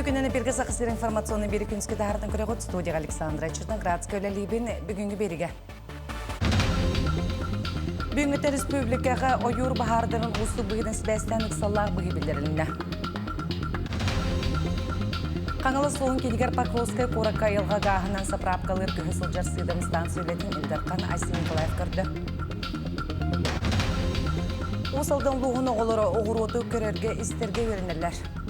Үтүө күнүнэн эпиргэ Саха сирин информационный биэри күнүскү таһаартан көрөҕүт студияҕа Александра Черноградская үлэлиибин бүгүҥҥү биэригэ. Бүгүҥҥүтэ республикаҕа ойуур баһаардарын уустук быһыытын сибээстээн ыксаллаах быһыы биллэрилиннэ. Хаҥалас улууһун киинигэр Покровскай куоракка айылҕа гааһынан сапраапкалыыр көһө сылдьар сыыдам станция үлэтин Ил Дархан Айсен Николаев көрдө. Уус Алдан улууһун оҕолоро оҕуруоту көрөргө-истэргэ үөрэнэллэр.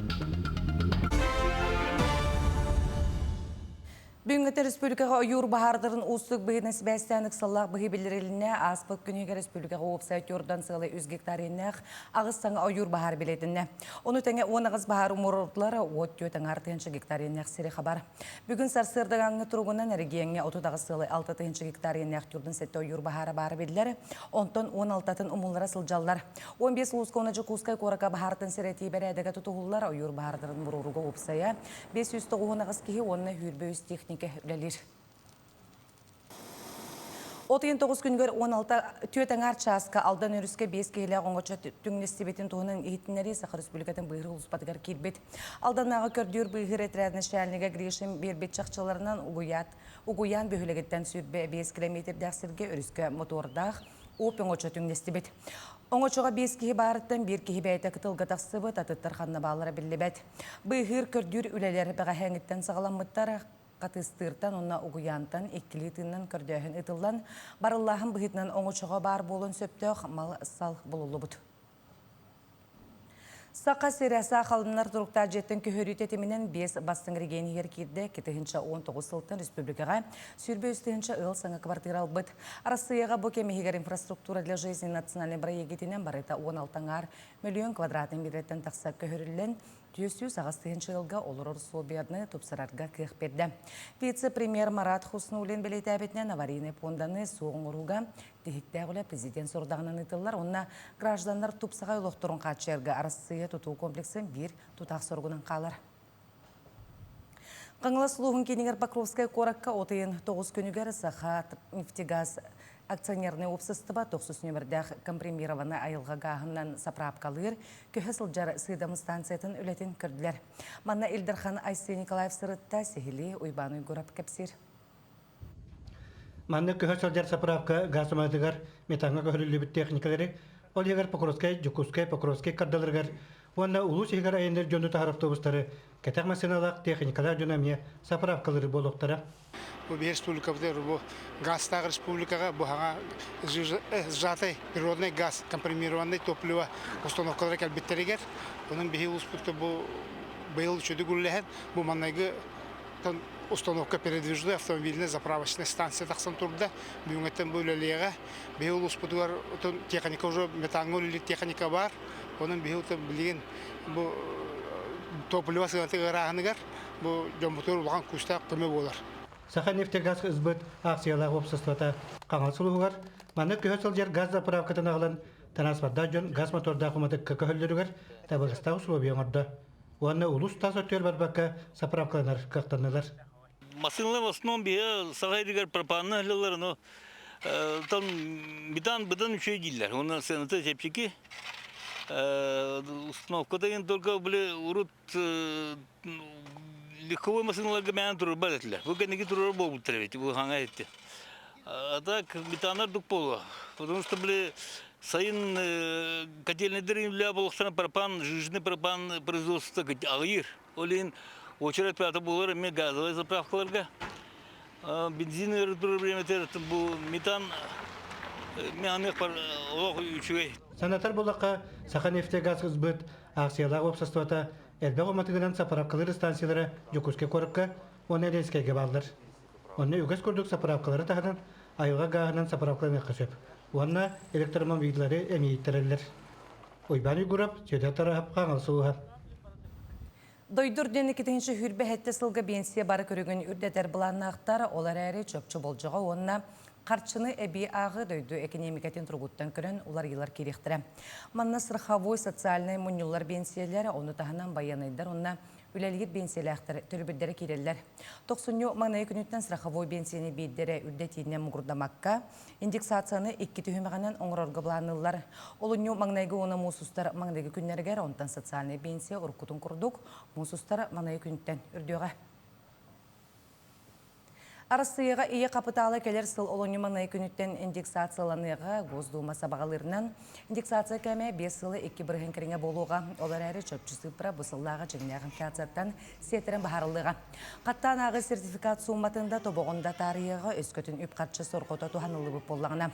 Бүгүҥҥүтэ республикаҕа ойуур баһаардарын уустук быһыытынан сибээстээн ыксаллаах быһыы биллэрилиннэ. Ааспыт күнүгэр республикаҕа уопсай түөртэн сыалай үс гектар иэннээх аҕыс саҥа ойуур баһаар билэтиннэ. Ону тэҥэ 18 баһаар умуруордулар, уот түөрт аҥаар тыһыынча гектар иэннээх сири хабар. Бүгүн сарсыардаҕаҥҥы туругунан эрэгийиэҥҥэ 38 сыалай 6 тыһыынча гектар иэннээх түрдүн сэттэ ойуур баһаара баара биллэр. Онтон 16-тын умуллара сылдьаллар. 15 улууска уонна Дьокуускай куоракка баһаартан сэрэтии бэрээдэгэ тутуһуллар. Ойуур баһаардарын мурууруга уопсайа 598 киһи уонна 23 техникэ үлэлиир. От ыйын 9 күнүгэр 16 түөрт аҥаар чааска Алдан өрүскэ 5 киһилээх оҥочо түҥнэстибитин туһунан иһитиннэрии Саха Республикатын быыһыыр улууспатыгар киирбит. Алданнааҕы көрдүүр быыһыыр отряд начальнига Гришин биэрбит чахчыларынан Угуйаат Угуйаан бөһүөлэгиттэн 25 километрдээх сиргэ өрүскэ мотуордаах оп оҥочо түҥнэстибит. Оҥочоҕо биэс киһи баарыттан биир киһи бэйэтэ кытылга тахсыбыт, атыттар ханна бааллара биллибэт. Быыһыыр көрдүүр үлэлэр бэҕэһээҥиттэн саҕаламмыттар. Хатыыстыыртан уонна Угуйаантан иккилии тыынынан көрдөөһүн ыытыллан, барыллааһын быһыытынан оҥочоҕо баар буолуон сөптөөх мал-сал булуллубут. Саха сирэ саахалыннар туруктаах дьиэттэн көһөрүү тэтиминэн биэс бастыҥ регион иһигэр киирдэ. 2019 сылтан республикаҕа 23 тыһыынча ыал саҥа квартира ылбыт. Арассыыйаҕа бу кэм иһигэр инфраструктура для жизни национальнай бырайыагитинэн барыта 16 аҥаар мөлүйүөн квадратный метртэн тахса көһөрүллэн, 408 тыһыынча ыалга олорор условияны тупсарарга кыах биэрдэ. Вице-премьер Марат Хуснуллин бэлиэтээбитинэн аварийнай пуонданы суох оҥорууга тиһиктээх үлэ президент сорудаҕынан ыытыллар уонна гражданнар тупсаҕай олохторун хааччыйарга Арассыыйа тутуу комплексын биир тутаах соругунан хаалар. Хаҥалас улууһун киинигэр Покровскай куоракка от ыйын 9 күнүгэр Саха нефтегаз акционернай уопсастыба тохсус нүөмэрдээх компримированнай айылҕа гааһынан сапраапкалыыр, көһө сылдьар сыыдам станциятын үлэтин көрдүлэр. Манна Ил Дархан Айсен Николаев сырытта, сиһилии Уйбаан Уйгурап кэпсиир. Маннык көһө сылдьар сапыраапка гаас уматыгар метаҥҥа көһөрүллүбүт техникалары, ол иһигэр Покровскай, Дьокуускай, Покровскай кардаларыгар уонна улуус иһигэр айанныыр дьону таһар автобустары кэтэх массыыналаах техникалаах дьону эмиэ сапыраапкалыыр буолуохтара. Бу биһи республикабытыгар бу газтаах республикаҕа бу хаҥа сжатый природный газ, компримированный топливо установкалара кэлбиттэригэр, онон биһи улууспутка бу быйыл үчүгэй үлэлэһэн бу маннайгы установка передвижной автомобильной заправочная станция тахсан турда. Бүгүҥҥэттэн бу үлэлиэҕэ. Биһи улууспутугар техника уже метаҥҥа үлэлиир техника баар. Онон биһи билигин бу топливо сыаната ыарааһыныгар бу дьоммутугар улахан күүстээх көмө буолар. Саха нефтегаз СБыт акциялаах уопсастыбата Хаҥалас улууһугар маннык көһө сылдьар газ заправкатын аҕалан транспордаах дьон газ мотордаах уматыкка көһөллөрүгэр табыгастаах условия оҥордо. Уонна улуус тас өттүгэр барбакка заправкаланар кыахтаннылар. Массыыналар в основном биһи саха иригэр пропанны ыһыллар, но там бытан быдан үчүгэй дииллэр. Уонна сыаната чэпчэки. Установка деген только были урут легковой массыыналарга мээн турарбат этилэр. Бу кэнники турар буолбуттар эбит, бу хаҥа этти. А так метанар дук буолуо. Потому что были Сайын котельнайдар үлэ буолуохтарын пропан, жижный пропан производство аҕыйыыр. Ол иһин очередь пята буолар эмиэ газовай заправкаларга. Бензин ыары турар бириэмэтигэр бу метан меаныах олох үчүгэй. Санатар буоллахха, Саханефтегаз СБыт аахсыйалаах уопсастыбата элбэх уматыгынан сапыраапкалыыр станциялара Дьокуускай куоракка уонна Ленскэйгэ бааллар. Онно үгэс курдук сапыраапкалары таһынан айылҕа гааһынан сапыраапкаланыахха сөп уонна электромобиллары эмиэ ииттэрэллэр. Уйбаан Уйгуров, Сүөдэр Тараһап, Хаҥалас улууһа. Дойду үрдүнэн иккитинчи сүүрбэ сэттэ сылга биэнсийэ бары көрүҥүн үрдэтэр былааннаахтар, ол эрээри чопчу болдьоҕо уонна харчыны эбии ааҕыы дойду экэниэмикэтин туругуттан көрөн уларыйыылар киириэхтэрэ. Манна страховой социальнай мунньуллар биэнсийэлэр, ону таһынан байыаннайдар уонна үлэлиир биэнсийэлээхтэр төлөбүрдэрэ киирэллэр. Тохсунньу маҥнайгы күнүттэн страховой биэнсийэни биирдэрэ үрдэтиинэн муҥурдамакка, индексацияны икки түһүмэҕинэн оҥорорго былаанныыллар. Олунньу маҥнайгы уонна муус устар маҥнайгы күннэригэр, онтон социальнай биэнсийэ уруккутун курдук муус устар маҥнайгы күнтэн үрдүөҕэ. Арассыыйаҕа ийэ хапытаала кэлэр сыл олунньу маҥнайгы күнүттэн индексацияланыаҕа. Госдуума сабаҕалыырынан, индексация кэмэ 5 сылы 2% кэриҥэ буолуоҕа. Ол эрээри чопчу сыыппара бу сыллааҕы дьиҥнээх инфляцияттан сиэтэрэн быһаарыллыаҕа. Хаттаан ааҕыы сертификат сууматын да, тобоҕун да таарыйыаҕа, өскөтүн үп-харчы сорҕото туһаныллыбыт буоллаҕына.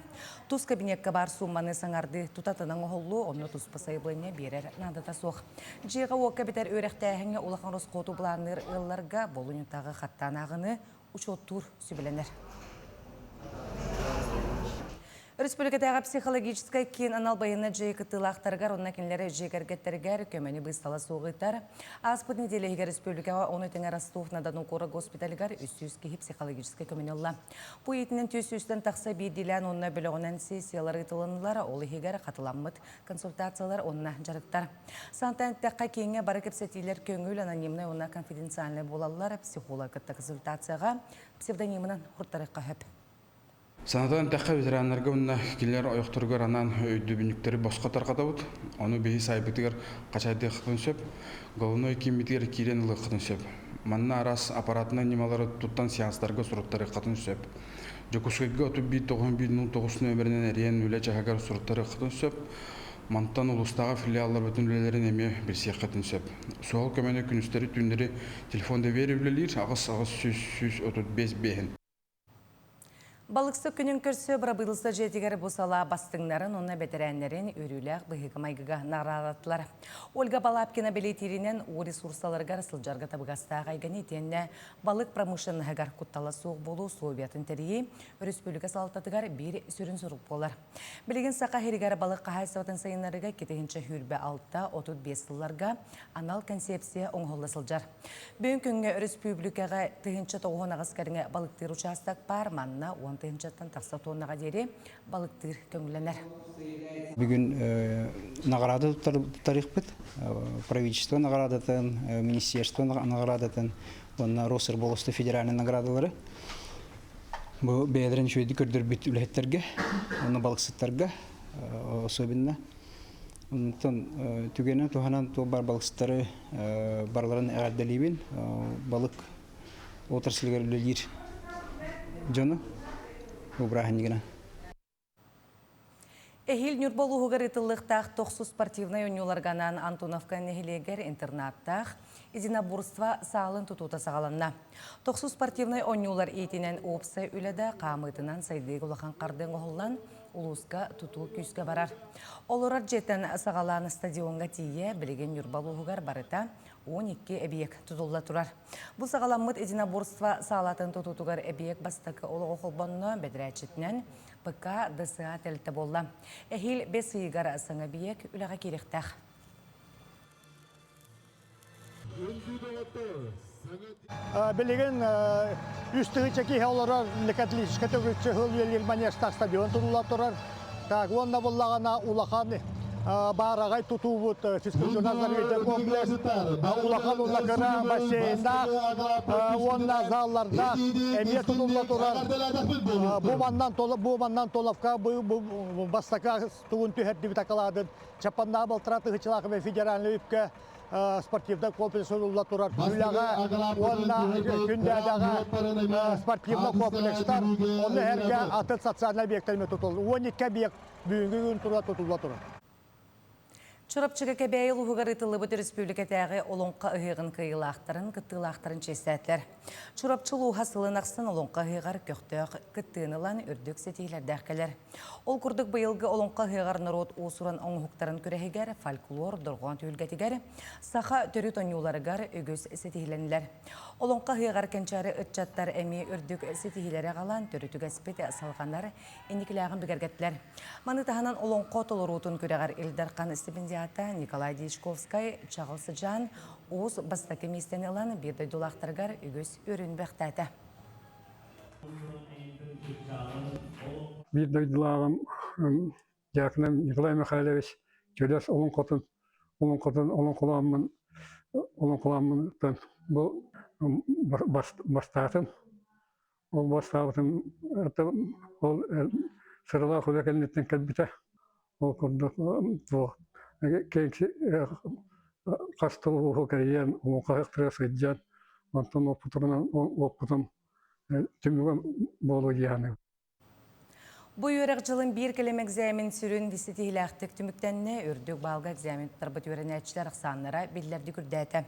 Тус кабинекка баар суумманы саҥардыы тутатынан оҥоһуллуо, онно туспа сайабылыанньа биэрэр наадата суох. Дьиэҕэ-уокка бүтэр үөрэхтээһиҥҥэ улахан ороскуоту былаанныыр ыалларга болуньутааҕы хаттаан ааҕыны учуоттуур сүбэлэнэр. Республикатааҕы психологическай киин анал байыаннай дьайыы кыттыылаахтарыгар уонна кинилэри дьиэ кэргэттэригэр көмөнү быыстала суох ыытар. Ааспыт нэдиэлэ иһигэр республикаҕа ону тэҥэ Ростов-на-Дону куорат госпиталыгар 300 киһи психологическай көмөнү ылла. Бу иитинэн 400-тэн тахса биирдиилээн уонна бөлөҕүнэн сессиялар ыытылыннылар, ол иһигэр хатыламмыт консультациялар уонна дьарыктар. Сантан эттэххэ, кииҥҥэ бары кэпсэтиилэр көҥүл, анонимнай уонна конфиденциальнай буолаллар, психолог кытта консультацияҕа псевдонимынан хуруттарыахха сөп. Санатан эттэххэ, ветераннарга уонна кинилэр ойохторугар анаан өйдөбүнньүктэри босхо тарҕатабыт. Ону биһи саайбытыгар хачайдыаххытын сөп, головной кииммитигэр киирэн ылыаххытын сөп. Манна араас аппаратнай ньымалары туттан сеанстарга суруттарыаххытын сөп. Дьокуускайга 31 91 09 нөмэринэн эрийэн үлэ чаһыгар суруттарыаххытын сөп. Мантан улуустааҕы филиалларбытын үлэлэрин эмиэ билсиэххитин сөп. Суһал көмөнү күнүстэри-түүннэри телефон доверие үлэлиир 8 800 135 биэһин. Балыксыт күнүн көрсө бырабыылыста дьиэтигэр бу салаа бастыҥнарын уонна бэтэрээннэрин үөрүүлээх быһыыга-майгыга наҕараадалаатылар. Ольга Балабкина бэлиэтииринэн уу ресурсаларыгар сылдьарга табыгастаах эйгэни итиэннэ балык промышленноһыгар куттала суох буолуу условиятын тэрийии өрөспүүбүлүкэ салалтатыгар биир сүрүн сорук буолар. Билигин Саха сиригэр балык хаһаайыстыбатын сайыннарыыга 2026-35 сылларга анал концепция оҥоһулла сылдьар. Бүгүн күҥҥэ өрөспүүбүлүкэҕэ 1098 кэриҥэ балыктыыр учаастак баар, манна 10 тыһыынчаттан тахса туоннаҕа диэри балыктыыр көҥүллэнэр. Бүгүн наҕараада туттарыахпыт. Правительство наҕараадатын, министерство наҕараадатын уонна Росрыболовство федеральнай наградалары. Бу бэйэлэрин үчүгэйдик көрдөрбүт үлэһиттэргэ уонна балыксыттарга особенно Онтон түгэнин туһанан туох баар балыксыттары барыларын эҕэрдэлиибин. Балык отраслыгар үлэлиир дьону бу бырааһынньыгынан. Эһиил Ньурба улууһугар ыытыллыахтаах тохсус спортивнай оонньууларга анаан Антоновка нэһилиэгэр интернаттаах единоборство саалын тутуута саҕаланна. Тохсус спортивнай оонньуулар иитинэн уопсай үлэ да хаамыытынан сайдыыга улахан хардыы оҥоһуллан, улууска тутуу күүскэ барар. Олорор дьиэтэн саҕалаан стадиоҥҥа тиийэ билигин Ньурба улууһугар барыта 12 эбийиэк тутулла турар. Бу саҕаламмыт единоборство саалатын тутуутугар эбийиэк бастакы олоҕу холбонно бэдэрээччитинэн ПК ДСА тэрилтэ буолла. Эһиил бэс ыйыгар саҥа эбийиэк үлэҕэ киириэхтээх. Билигин 3 тыһыынча киһи олорор Лекатлическай төгүрүччү сыл үлэлиир манежтаах стадион тутулла турар. Так, уонна буллаҕына улахан баараҕай тутуубут физкультурно-оздоровительный комплекс улахан уонна кыра бассейннаах уонна заллардаах эмиэ тутулла турар. Бу маннан бу маннан Толовка бу бастакы тугун түһэрдибит акылаатын Чаппаннаа балтараа тыһыынчалаах федеральный үпкэ спортивнай комплекс ылылла турар Үлэҕэ уонна Күндээдэҕэ спортивнай комплекстар, ону эргэ атын социальнай объектар тутулла. 12 объект бүгүҥҥү күн тура тутулла турар. Чурапчыга Кэбээйи улууһугар ыытыллыбыт өрөспүүбүлүкэтээҕи Олоҥхо ыһыаҕын кыайыылаахтарын, кыттыылаахтарын чиэстээтилэр. Чурапчы улууһа сылын ахсын Олоҥхо ыһыаҕар көхтөөх кыттыыны ылан үрдүк ситиһиилэрдээх кэлэр. Ол курдук быйылгы Олоҥхо ыһыаҕар норуот уус-уран оҥоһуктарын күрэһигэр, фольклор дорҕоон түһүлгэтигэр, саха төрүт оонньууларыгар үгүс ситиһиилэннилэр. Олоҥхо ыһыаҕар кэнчээри ыччаттар эмиэ үрдүк ситиһиилэри аҕалан төрүт үгэспит салҕанар инникилээҕин бигэргэттилэр. Маны таһынан олоҥхо толоруутун күрэҕэр Ил Дархан стипендиата Николай Дьячковскай Чаҕыл Сыдьаан уус бастакы миэстэни ылан биир дойдулаахтарыгар үгүс үөрүүнү бэлэхтээтэ. Биир дойдулааҕым Дьяконов Николай Михайлович Чөлөс олоҥхотун олоҥхотун олоҥхолооммун. Олоҥхолооммуттан бу бастаатым. Ол бастаабытым ол сыралаах үлэ кэнниттэн кэлбитэ. Ол курдук туох хас да улууһу кэрийэн, олоҥхо сылдьан, онтон уоппутунан уоппутум түмүгэ буолуо дии саныыбын. Бу үөрэх дьылын биир кэлим экзамен сүрүн ситиһиилээхтик түмүктэннэ, үрдүк баалга экзамен туттарбыт үөрэнээччилэр ахсааннара биллэрдик үрдээтэ.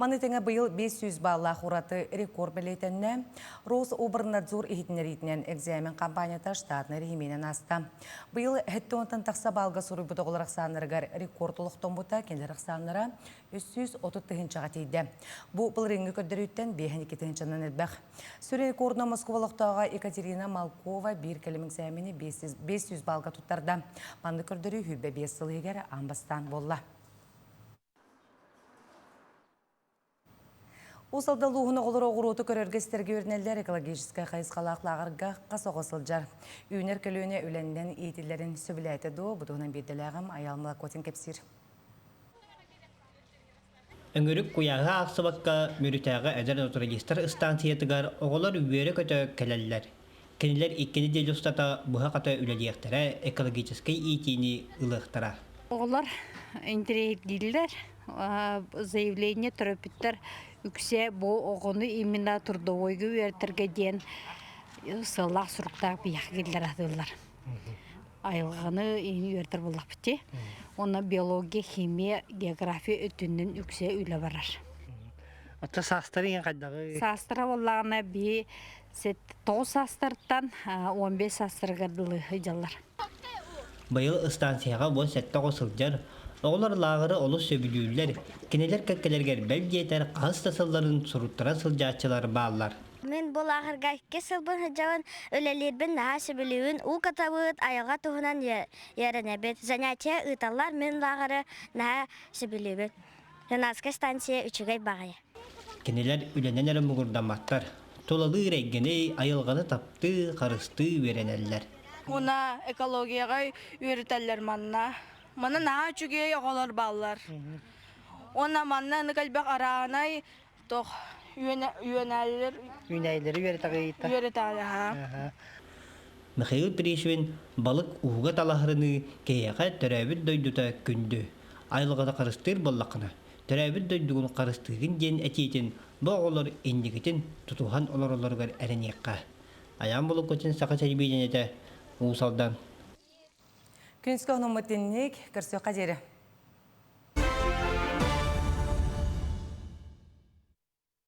Маны тэҥэ быйыл 500 бааллаах ураты рекорд бэлиэтэннэ. Рособрнадзор иһитиннэриитинэн экзамен компанията штатнай режиминэн ааста. Быйыл 70-тан тахса баалга суруйбут оҕолор ахсааннарыгар рекорд олохтоммута, кинилэр ахсааннара 330 тыһыынчаҕа тиийдэ. Бу былырыыҥҥы көрдөрүүттэн 52 тыһыынчанан элбэх. Сүрүн рекордунан Москва олохтооҕо Екатерина Малкова биир кэлим экзамени 500 баллга туттарда. Маннык көрдөрүү 25 сыл иһигэр аан бастаан буолла. Уус Алдан улууһун оҕолоро оҕуруоту көрөргө-истэргэ үөрэнэллэр экологическай хайысхалаах лааҕырга хас оҕо сылдьар. Үүнэр көлүөнэ үлэннэн иитиллэрин сөбүлээтэ дуо? Бу туһунан биирдэлээҕим Айаал Молокотин кэпсиир. Өҥүрүк куйааһы аахсыбакка Мүрүтээҕи эдэр натуралистар ыстаансыйатыгар оҕолор үөрэ-көтө кэлэллэр. Кинилэр икки нэдиэлэ устата быһа-хата үлэлиэхтэрэ, экологическай иитиини ылыахтара. Оҕолор интэриэһиргииллэр, заявление төрөппүттэр үксэ бу оҕону именно трудовойга үөрэтэргэ диэн сыаллаах суруктаах биһиэхэ киллэрэ сатыыллар. Айылҕаны үөрэтэр буоллахпыт дии. Уонна биология, химия, география өттүнэн үксэ үлэ барар. Ачча саастары иҥэн хайдаҕый? Саастара буоллаҕына биһи 9 саастартан 15 саастарыгар дылы сылдьаллар. Быйыл ыстаансыйаҕа 17 оҕо сылдьар. Оҕолор лааҕыры олус сөбүлүүллэр. Кинилэр кэккэлэригэр бэл диэтэр хаһыс да сылларын суруттара сылдьааччылар бааллар. Мин бу лааҕырга икки сылбын сылдьабын, үлэлиирбин наһаа сөбүлүүбүн, уу катабыт, айылҕа туһунан үөрэнэбит. Занятие ыыталлар, мин лааҕыры наһаа сөбүлүүбүн. Юнарскай станция үчүгэй баҕайы. Кинилэр үлэнэн эрэ муҥурдамматтар. Тулалыыр эйгэни, айылҕаны таптыы, харыстыы үөрэнэллэр. Уна экологияҕа үөрэтэллэр манна. Манна наһаа үчүгэй оҕолор бааллар. Уонна манна аны элбэх араанай Тох үөнээллэр Үүнээйилэри үөрэтэҕийтэ. Үөрэтэҕиһа. Михаил Пришвин балык ууга талаһарыныы киһиэхэ төрөөбүт дойдута күндү. Айылҕаны харыстыыр буоллаххына, төрөөбүт дойдугун харыстыыгын диэн этиитин бу оҕолор инникитин тутуһан олороллоругар эрэниэххэ. Айаан Булукутин Саха телевидениетэ Уус Алдан. Күнүскү онуммут инник, көрсүөххэ диэри.